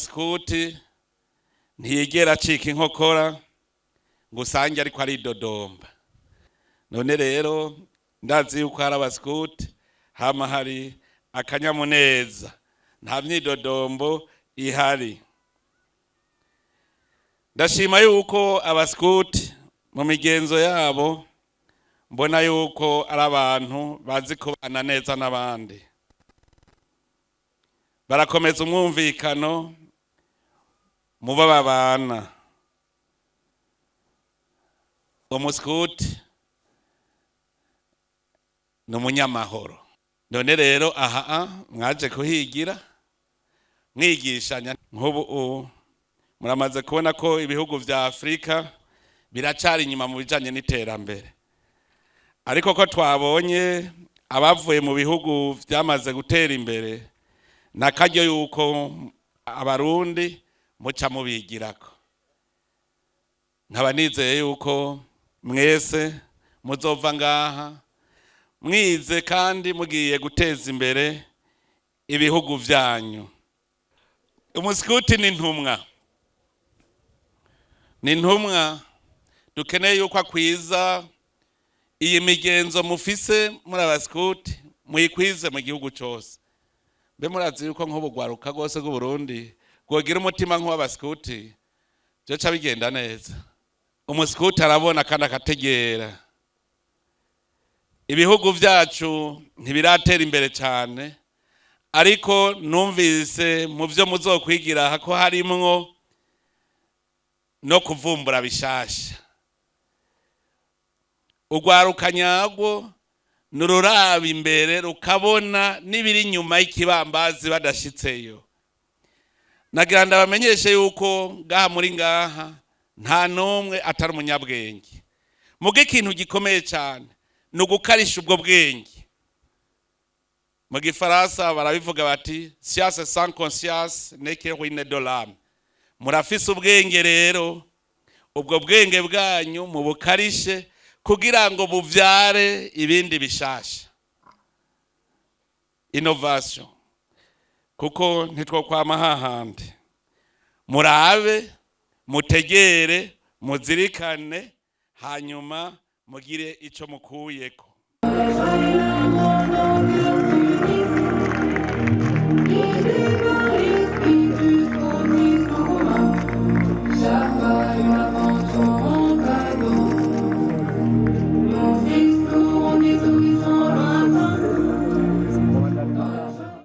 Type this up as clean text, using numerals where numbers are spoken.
Umusikuti ntiyigera acika inkokora ngo usange ariko aridodomba. None rero ndazi yuko hari abasikuti, hama hari akanyamuneza, nta myidodombo ihari. Ndashima yuko abasikuti mu migenzo yabo mbona yuko ari abantu bazi kubana neza n'abandi, barakomeza umwumvikano mubo babana. Umusikuti ni umunyamahoro. None rero aha mwaje kuhigira mwigishanya. Nk'ubu muramaze kubona ko ibihugu vya Afurika biracari inyuma mu bijanye n'iterambere, ariko ko twabonye abavuye mu bihugu vyamaze gutera imbere, nakaryo yuko Abarundi muca mubigirako. Nkaba nizeye yuko mwese muzova ngaha mwize kandi mugiye guteza imbere ibihugu vyanyu. Umusikuti ni intumwa, ni intumwa dukeneye yuko akwiza iyi migenzo mufise muri abasikuti, muyikwize mu gihugu cose. Mbe murazi yuko nk'ubugwaruka rwose bw'Uburundi bwogira umutima nk'uw'abasikuti, vyoca bigenda neza. Umusikuti arabona kandi akategera. Ibihugu vyacu ntibiratera imbere cane, ariko numvise mu vyo muzokwigira ko harimwo no kuvumbura bishasha. Urwaruka nyarwo nururaba imbere, rukabona n'ibiri inyuma y'ikibambazi badashitseyo. Nagira ndabamenyeshe yuko ngaha muri ngaha nta n'umwe atari umunyabwenge. Muga ikintu gikomeye cyane ni ugukarisha ubwo bwenge. Mu Gifaransa barabivuga bati: "Science sans conscience n'est que ruine de l'âme." Murafise ubwenge rero, ubwo bwenge bwanyu mubukarishe kugira ngo buvyare ibindi bishasha, innovation, kuko ntitwokwama hahandi. Murabe, mutegere, muzirikane, hanyuma mugire ico mukuyeko.